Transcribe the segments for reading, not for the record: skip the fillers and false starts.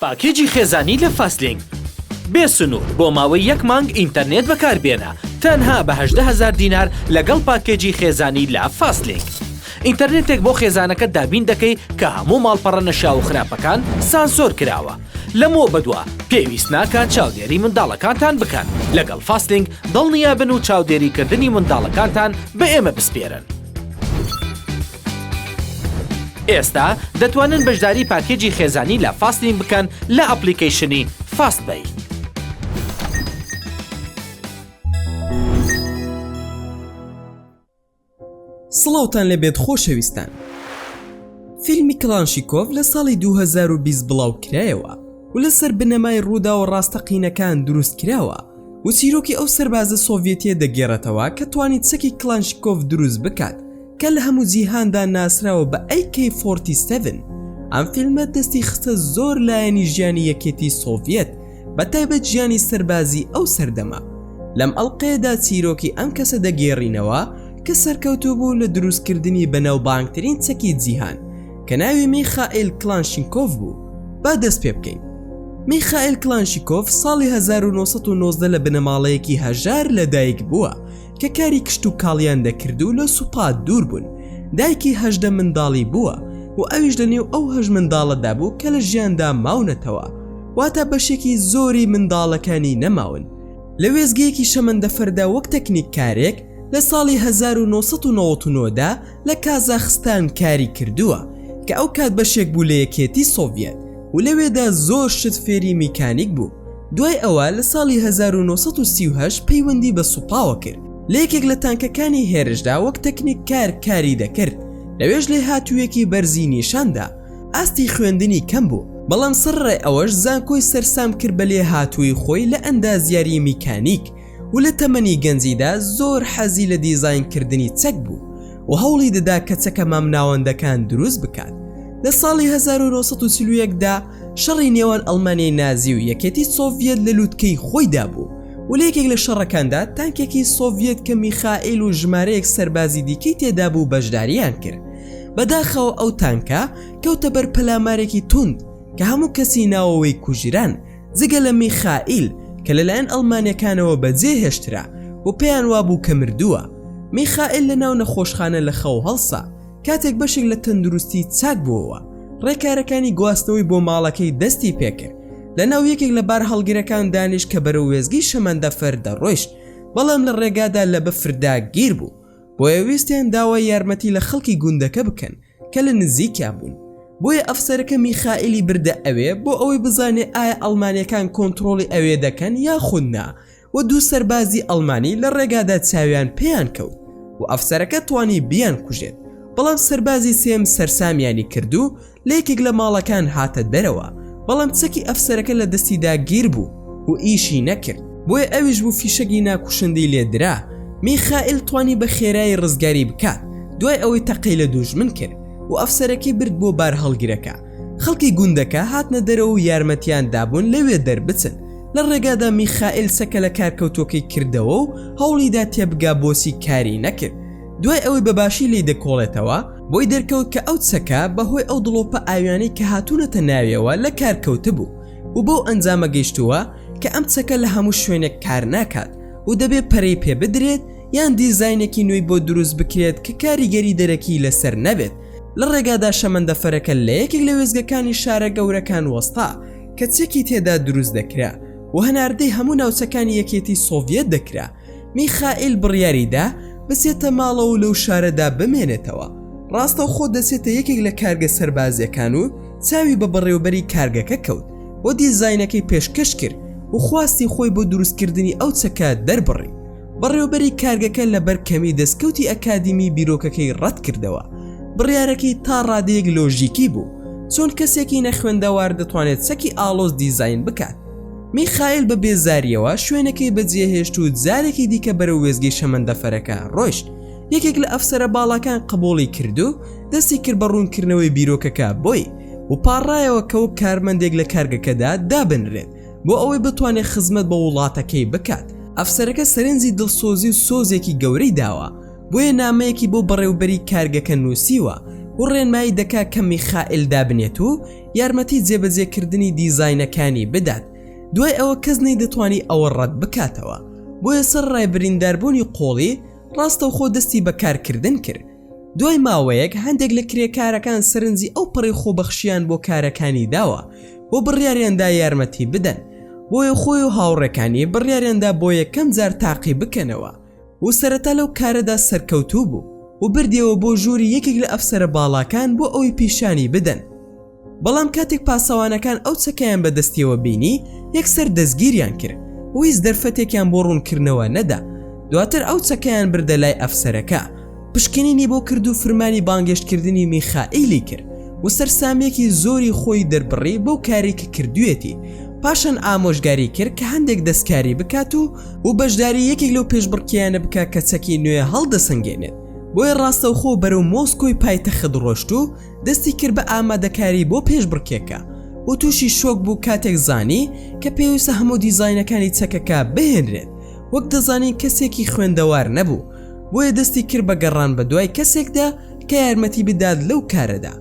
پاکێجی خێزانی لە فاستلینک بێ سنوور بۆ ماوەی یەک مانگ ئینتەرنێت بەکاربێنە تەنها بە 18 هەزار دینار لەگەڵ پاکێجی خێزانی لە فاستلینک ئینتەرنێتێک بۆ خێزانەکەت دابین دەکەی کە هەموو ماڵپەڕە نەشیاو و خراپەکان سانسۆر کراوە لەمەوە بەدوا پێویست ناکات چاودێری منداڵەکانتان بکەن لەگەڵ فاستلینک دڵنیابن و چاودێریکردنی منداڵەکانتان بە ئێمە بسپێرن. ئێستا دەتوانن بەشداری پاکێجی خێزانی لە فاستلینک بکەن لە ئەپلیکەیشنی فاست پەی. سڵاوتان لێبێت خۆشەویستان فیلمی کڵانشیکۆڤ لە ساڵی 2020 بڵاو کرایەوە و لەسەر بنەمای ڕووداوە ڕاستەقینەکان دروست کراوە و چیرۆکی ئەو سەربازە سۆڤیەتیە دەگێڕێتەوە کە توانی چەکی کڵانشیکۆڤ دروست بکات کە لە هەموو جیهاندا ناسراوە بە AK-47 ئەم فیلمە دەستی خستە زۆر لایەنی ژیانی یەکێتی سۆڤیەت بە تایبەت ژیانی سەربازی ئەو سەردەمە لەم ئەڵقەیەدا چیرۆکی ئەم کەسە دەگێڕینەوە کە سەرکەوتوو بوو لە دروستکردنی بەناوبانگترین چەکی جیهان کە ناوی میخائیل کلانشینکۆف بوو با دەست پێ بکەین میخائیل کلانشیکۆف ساڵی 1990 لە بنەماڵەیەکی هەژار لەدایک بووە کە کاری کشتوکاڵیان دەکرد و لە سوپا دوور بوون، دایکی 18 منداڵی بووە و ئەویش لە نێو ئەو هەشت منداڵەدا بوو کە لە ژیاندا ماونەتەوە، واتە بەشێکی زۆری منداڵەکانی نەماون. لە وێستگەیەکی شەمەندەفەردا وەک تەکنیککارێک لە ساڵی 1999 دا لە کازاخستان کاری کردووە کە ئەو کات بەشێک بوو لە یەکێتی سۆڤیەت و لەوێدا زۆر شت فێری میکانیک بوو. دوای ئەوە لە ساڵی 1938 پەیوەندی بە سوپاوە کرد، لە یەکێک لە تانکەکانی هێرشدا وەک تەکنیککار کاری دەکرد، لەوێش لێهاتوویەکی بەرزی نیشاندا، ئاستی خوێندنی کەم بوو، بەڵام سەرەڕای ئەوەش زانکۆی سەرسام کرد بە لێهاتوویی خۆی لە ئەندازیاری میکانیک و لە تەمەنی گەنجیدا زۆر حەزی لە دیزاینکردنی چەک بوو و هەوڵی دەدا کە چەکە مامناوەندەکان دروست بکات. لە ساڵی 1941 دا شەڕی نێوان ئەڵمانیای نازی و یەکێتی سۆڤیەت لە لوتکەی خۆیدا بوو و لە یەکێک لە شەڕەکاندا تانکێکی سۆڤیەت کە میخائیل و ژمارەیەک سەربازی دیکەی تێدا بوو بەشداریان کرد. بەداخەوە ئەو تانکە کەوتە بەر پەلامارێکی توند کە هەموو کەسی ناوەوەی کوژران جگە لە میخائیل کە لەلایەن ئەڵمانیەکانەوە بەجێهێشترا و پێیان وابوو کە مردووە. میخائیل لەناو نەخۆشخانە لە خەو هەڵسا کاتێک بەشێک لە تەندروستی چاک بووەوە، ڕێکارەکانی گواستنەوەی بۆ ماڵەکەی دەستی پێکرد. لەناو یەکێک لە بارهەڵگرەکان دانیشت کە بەرەو وێستگەی شەمەندەفەر دەڕۆیشت، بەڵام لە ڕێگادا لە بەفردا گیر بوو، بۆیە ویستیان داوای یارمەتی لە خەڵکی گوندەکە بکەن کە لە نزیکیان بوون. بۆیە ئەفسەرەکە میخائیلی بردە ئەوێ بۆ ئەوەی بزانێ ئایا ئەڵمانیەکان کۆنتڕۆڵی ئەوێ دەکەن یاخود نا، و دوو سەربازی ئەڵمانی لە ڕێگادا چاویان پێیان کەوت و ئەفسەرەکە توانی بیان کوژێت، بەڵام سەربازی سێم سەرسامیانی کرد و لە یەکێک لە ماڵەکان هاتە دەرەوە، بەڵام چەکی ئەفسەرەکە لە دەستیدا گیر بوو و ئیشی نەکرد، بۆیە ئەویش بوو فیشەکی ناکوشندەی لێ درا، میخائیل توانی بە خێرایی ڕزگاری بکات دوای ئەوەی تەقەی لە دوژمن کرد و ئەفسەرەکەی برد بۆ بارهەڵگرەکە. خەڵکی گوندەکە هاتنە دەرەوە و یارمەتیان دابوون لەوێ دەربچن، لە ڕێگادا میخائیل چەکە لە کارکەوتووەکەی کردەوە و هەوڵیدا تێبگا بۆچی کاری نەکرد. دوای ئەوەی بە باشی لێی دەکۆڵێتەوە، بۆی دەرکەوت کە ئەو چەکە بەهۆی ئەو دڵۆپە ئاویانەی کە هاتوونەتە ناویەوە لە کار کەوتبوو و بەو ئەنجامە گەیشتووە کە ئەم چەکە لە هەموو شوێنێک کار ناکات و دەبێ پەرەی پێ بدرێت یان دیزاینێکی نوێی بۆ دروست بکرێت کە کاریگەری دەرەکی لەسەر نەبێت. لە ڕێگادا شەمەندەفەرەکە لە یەکێک لە وێستگەکانی شارە گەورەکان وەستا کە چەکی تێدا دروست دەکرا و هەناردەی هەموو ناوچەکانی یەکێتی سۆڤیەت دەکرا. میخائیل بڕیاری دا بچێتە ماڵەوە و لەو شارەدا بمێنێتەوە. ڕاستەوخۆ دەچێتە یەکێک لە کارگە سەربازییەکان و چاوی بە بەڕێوەبەری کارگەکە کەوت و دیزاینەکەی پێشکەش کرد و خواستی خۆی بۆ دروستکردنی ئەو چەکە دەربڕی. بەڕێوەبەری کارگەکە لەبەر کەمی دەستکەوتی ئەکادیمی بیرۆکەکەی ڕەتکردەوە. بڕیارەکەی تا ڕادەیەک لۆژیکی بوو، چۆن کەسێکی نەخوێندەوار دەتوانێت چەکی ئاڵۆز دیزاین بکات؟ میخائیل بە بێزارییەوە شوێنەکەی بەجێهێشت و جارێکی دیکە بەرەو وێستگەی شەمەندەفەرەکە ڕۆیشت. یەکێک لە ئەفسەرە باڵاکان قبوڵی کرد و دەستی کرد بە ڕوونکردنەوەی بیرۆکەکە بۆی و پاڕایەوە کە وەک کارمەندێک لە کارگەکەدا دابنرێت. بۆ ئەوەی بتوانێت خزمەت بە وڵاتەکەی بکات. ئەفسەرەکە سەرنجی دڵسۆزی و سۆزێکی گەورەی داوە، بۆیە نامەیەکی بۆ بەڕێوبەری کارگەکە نووسیوە. و ڕێنمایی دەکا کە میخائیل دابنێت و یارمەتی جێبەجێکردنی دیزاینەکانی بدات. دوای ئەوە کەس نەیدەتوانی ئەوە ڕەت بکاتەوە. بۆیە سەرەڕای برینداربوونی قۆڵی، ڕاستەوخۆ دەستی بە کارکردن کرد. دوای ماوەیەک هەندێک لە کرێکارەکان سەرنجی ئەو پەڕی خۆبەخشییان بۆ کارەکانی داوە و بڕیاریان دا یارمەتی بدەن. بۆیە خۆی و هاوڕێکانی بڕیاریان دا بۆ یەکەم جار تاقی بکەنەوە و سەرەتا لەو کارەدا سەرکەوتوو بوو و بردیەوە بۆ ژووری یەکێک لە ئەفسەرە باڵاکان بۆ ئەوەی پیشانی بدەن. بەڵام کاتێک پاسەوانەکان ئەو چەکەیان بە دەستیەوە بینی یەکسەر دەستگیریان کرد و هیچ دەرفەتێکیان بۆ ڕوونکردنەوە نەدا. دواتر ئەو چەکەیان بردە لای ئەفسەرەکە، پشکنینی بۆ کرد و فرمانی بانگێشتکردنی میخائیلی کرد و سەرسامییەکی زۆری خۆی دەربڕی بەو کارەی کە کردوویەتی، پاشان ئامۆژگاری کرد کە هەندێک دەستکاری بکات و و بەشداری یەکێک لەو پێشبڕکێیانە بکات کە چەکی نوێ هەڵدەسەنگێنێت، بۆیە ڕاستەوخۆ بەرەو مۆسکۆی پایتەخت ڕۆشت و دەستی کرد بە ئامادەکاری بۆ پێشبڕکێکە و تووشی شۆک بوو کاتێک زانی کە پێویستە هەموو دیزاینەکانی چەکەکە بهێنرێت، وەک دەزانین کەسێکی خوێندەوار نەبوو، بۆیە دەستی کرد بە گەڕان بەدوای کەسێکدا کە یارمەتی بدات لەو کارەدا،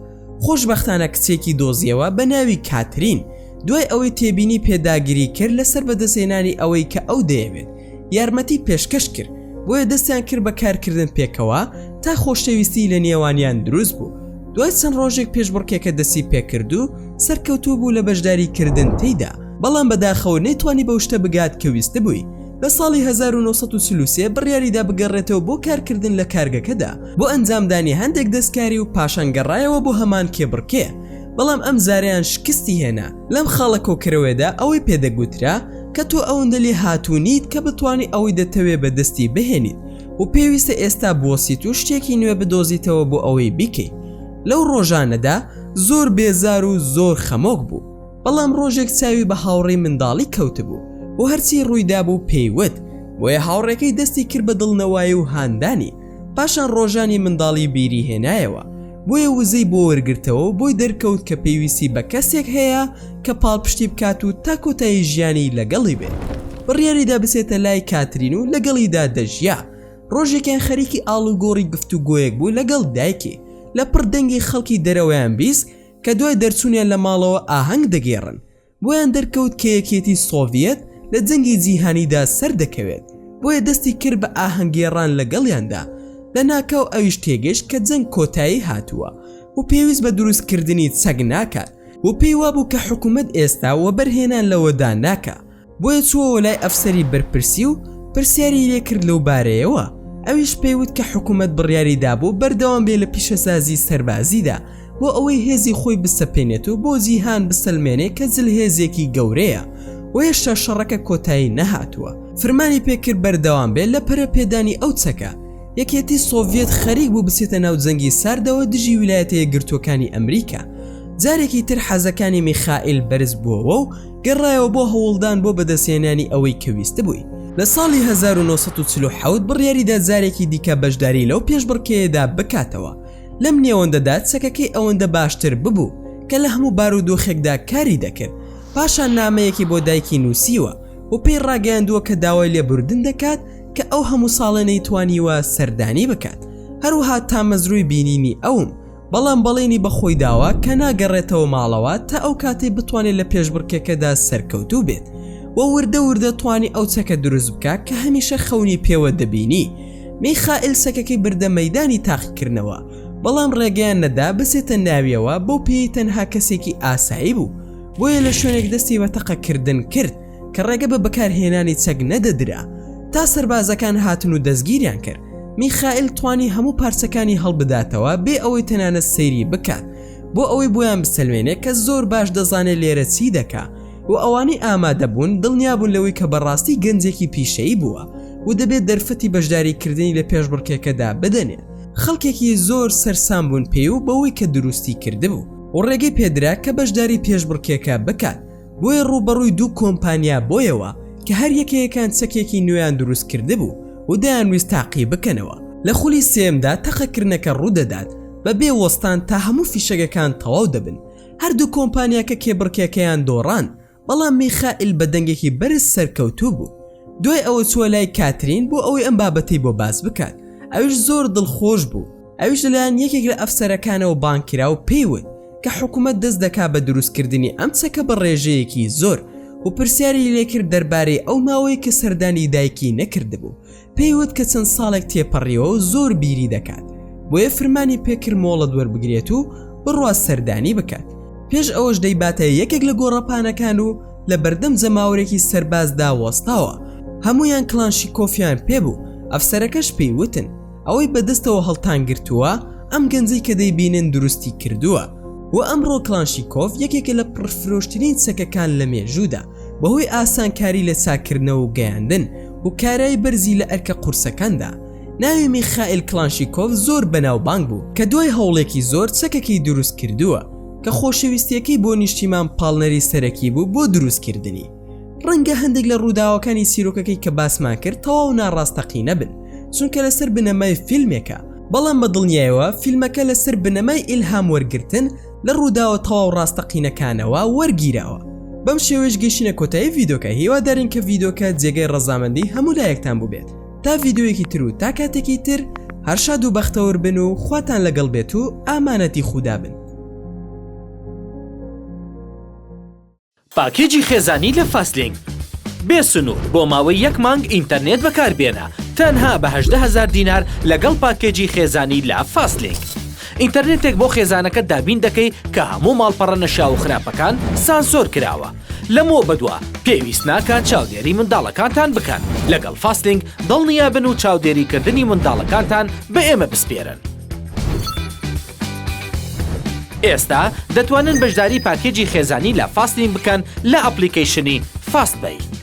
خۆشبەختانە کچێکی دۆزیەوە بە ناوی کاترین، دوای ئەوەی تێبینی پێداگری کرد لەسەر بەدەستهێنانی ئەوەی کە ئەو دەیەوێت، یارمەتی پێشکەش کرد، بۆیە دەستیان کرد بە کارکردن پێکەوە تا خۆشەویستی لە نێوانیان دروست بوو. دوای چەند ڕۆژێک پێشبڕکێکە دەستی پێکرد و سەرکەوتوو بوو لە بەشداری کردن تێیدا، بەڵام بەداخەوە نەیتوانی بەو شتە بگات کە ویستبووی. لە ساڵی 1943 بڕیاریدا بگەڕێتەوە بۆ کارکردن لە کارگەکەدا بۆ ئەنجامدانی هەندێک دەستکاری و پاشان گەڕایەوە بۆ هەمان کێبڕکێ، بەڵام ئەمجارەیان شکستی هێنا. لەم خاڵە کۆکەرەوەیەدا ئەوەی پێدەگوترا کە تۆ ئەوەندە لێهاتوو نیت کە بتوانی ئەوەی دەتەوێ بەدەستی بهێنیت و پێویستە ئێستا بوەستیت و شتێکی نوێ بدۆزیتەوە بۆ ئەوەی بیکەیت. لەو ڕۆژانەدا زۆر بێزار و زۆر خەمۆک بوو، بەڵام ڕۆژێک چاوی بە هاوڕێی منداڵی کەوتبوو و هەرچی ڕوویدابوو پێی وت، بۆیە هاوڕێکەی دەستی کرد بە دڵنەوایی و هاندانی، پاشان ڕۆژانی منداڵی بیری هێنایەوە، بۆیە وزەی بۆ وەرگرتەوە و بۆی دەرکەوت کە پێویستی بە کەسێک هەیە کە پاڵپشتی بکات و تا کۆتایی ژیانی لەگەڵی بێت. بڕیاریدا بچێتە لای کاترین و لەگەڵیدا دەژیا. ڕۆژێکیان خەریکی ئاڵوگۆڕی گفتوگۆیەک بوو لەگەڵ دایکی، لەپڕ دەنگی خەڵکی دەرەوەیان 20 کە دوای دەرچوونیان لە ماڵەوە ئاهەنگ دەگێڕن. بۆیان دەرکەوت کە یەکێتی سۆڤیەت لە جەنگی جیهانیدا سەردەکەوێت، بۆیە دەستی کرد بە ئاهەنگگێڕان لەگەڵیاندا. لەناکاو ئەویش تێگەیشت کە جەنگ کۆتایی هاتووە و پێویست بە دروستکردنی چەک ناکات و پێی وابوو کە حکومەت ئێستا وەبەرهێنان لەوەدا ناکا. بۆیە چووەوە لای ئەفسەری بەرپرسی و پرسیاری لێ کرد لەو بارەیەوە، ئەویش پێی وت کە حکوومەت بڕیاری دابوو بەردەوام بێ لە پیشەسازی سەربازیدا بۆ ئەوەی هێزی خۆی بسەپێنێت و بۆ جیهان بسەلمێنێ کە زلهێزێکی گەورەیە و هێشتا شەڕەکە کۆتایی نەهاتووە. فرمانی پێ کرد بەردەوام بێ لە پەرە پێدانی ئەو چەکە. یەکێتی سۆڤیەت خەریک بوو بچێتە ناو جەنگی ساردەوە دژی ویلایەتە یەکگرتووەکانی ئەمریکا. جارێکی تر حەزەکانی میخائیل بەرز بووەوە و گەڕایەوە بۆ هەوڵدان بۆ بەدەستهێنانی ئەوەی کە ویستبووی. لە ساڵی 1947 بڕیاریدا جارێکی دیکە بەشداری لەو پێشبڕکێیەدا بکاتەوە. لەم نێوەندەدا چەکەکەی ئەوەندە باشتر ببوو کە لە هەموو بارودۆخێکدا کاری دەکرد. پاشان نامەیەکی بۆ دایکی نووسیوە و پێی ڕاگەیاندووە کە داوای لێبوردن دەکات کە ئەو هەموو ساڵە نەیتوانیوە سەردانی بکات. هەروەها تامەزرۆی بینینی ئەوم. بەڵام بەڵێنی بە خۆی داوە کە ناگەڕێتەوە ماڵەوە تا ئەو کاتەی بتوانێت لە پێشبڕکێکەدا سەرکەوتوو بێت و وردە وردە توانی ئەو چەکە دروست بکات کە هەمیشە خەونی پێوە دەبینی. میخائیل چەکەکەی بردە مەیدانی تاقیکردنەوە، بەڵام ڕێگەیان نەدا بچێتە ناویەوە بەو پێیەی تەنها کەسێکی ئاسایی بوو، بۆیە لە شوێنێک دەستی بە تەقەکردن کرد کە ڕێگە بە بەکارهێنانی چەک نەدەدرا تا سەربازەکان هاتن و دەستگیریان کرد. میخائیل توانی هەموو پارچەکانی هەڵبداتەوە بێ ئەوەی تەنانەت سەیری بکات بۆ ئەوەی بۆیان بسەلمێنێ کە زۆر باش دەزانێت لێرە چی دەکا و ئەوانەی ئامادەبوون دڵنیابوون لەوەی کە بەڕاستی گەنجێکی پیشەیی بووە و دەبێت دەرفەتی بەشداریکردنی لە پێشبڕکێکەدا بدەنێ. خەڵکێکی زۆر سەرسام بوون پێی و بەوەی کە دروستی کردبوو و ڕێگەی پێدرا کە بەشداری پێشبڕکێکە بکات. بۆیە ڕووبەڕووی دوو کۆمپانیا بۆیەوە کە هەر یەکەیەکان چەکێکی نوێیان دروست کردبوو و دەیانویست تاقی بکەنەوە. لە خولی سێیەمدا تەقەکردنەکە ڕوودەدات بەبێ وەستان تا هەموو فیشەکەکان تەواو دەبن. هەردوو کۆمپانیاکە کێبڕکێکەیان دۆڕاند، بەڵام میخائیل بە دەنگێکی بەرز سەرکەوتوو بوو. دوای ئەوە چووە لای کاترین بۆ ئەوەی ئەم بابەتەی بۆ باس بکات. ئەویش زۆر دڵخۆش بوو. ئەویش لەلایەن یەکێک لە ئەفسەرەکانەوە بانگ کرا و پێی وت کە حکومەت دەست دەکا بە دروستکردنی ئەم چەکە بە ڕێژەیەکی زۆر و پرسیاری لێکرد دەربارەی ئەو ماوەی کە سەردانی دایکی نەکردبوو پێی وت کە چەند ساڵێک تێپەڕیوە و زۆر بیری دەکات بۆیە فرمانی پێکرد مۆڵەت وەربگرێت و بڕوا سەردانی بکات پێش ئەوەش دەیباتە یەکێک لە گۆڕەپانەکان و لە بەردەم جەماوەرێکی سەربازدا وەستاوە هەمویان کڵانشیکۆفیان پێبوو ئەفسەرەکەش پێی وتن ئەوەی بەدەستەوە هەڵتانگرتووە ئەم گەنجەی کە دەیبینن دروستی کردووە و ئەمڕۆ کڵانشیکۆف یەکێکە لە پڕفرۆشترین چەکەکان لە مێژوودا بەهۆی ئاسانکاری لە چاککردنەوە و گەیاندن و کارایی بەرزی لە ئەرکە قورسەکاندا. ناوی میخائیل کڵانشیکۆف زۆر بەناوبانگ بوو کە دوای هەوڵێکی زۆر چەکەکەی دروست کردووە کە خۆشەویستیەکەی بۆ نیشتیمان پاڵنەری سەرەکی بوو بۆ دروستکردنی. ڕەنگە هەندێک لە ڕووداوەکانی چیرۆکەکەی کە باسمان کرد تەواو ناڕاستەقینە بن چونکە لەسەر بنەمای فیلمێکە، بەڵام بە دڵنیایەوە فیلمەکە لەسەر بنەمای ئیلهام وەرگرتن لە ڕووداوە تەواو ڕاستەقینەکانەوە وەرگیراوە. بەم شێوەیەش گەیشتینە کۆتایی ڤیدۆکە هیوادارین کە ڤیدۆکە جێگەی ڕەزامەندی هەموو لایەکتان بووبێت تا ڤیدۆیەکی تر و تا کاتێکی تر هەر شاد و بەختەوەر بن و خواتان لەگەڵ بێت و ئامانەتی خودا بن. پاکێجی خێزانی لە فاستلینک بێ سنوور بۆ ماوەی یەک مانگ ئینتەرنێت بەکاربێنە تەنها بە 18 هەزار دینار لەگەڵ پاکێجی خێزانی لە فاستلینک. ئینتەرنێتێک بۆ خێزانەکەت دابین دەکەی کە هەموو ماڵپەڕە نەشیاو و خراپەکان سانسۆر کراوە. لەمەوە بەدوا پێویست ناکات چاودێری منداڵەکانتان بکەن. لەگەڵ فاستلینک دڵنیابن و چاودێریکردنی منداڵەکانتان بە ئێمە بسپێرن. ئێستا دەتوانن بەشداری پاکێجی خێزانی لە فاستلینک بکەن لە ئەپڵیکەیشنی فاست پەی.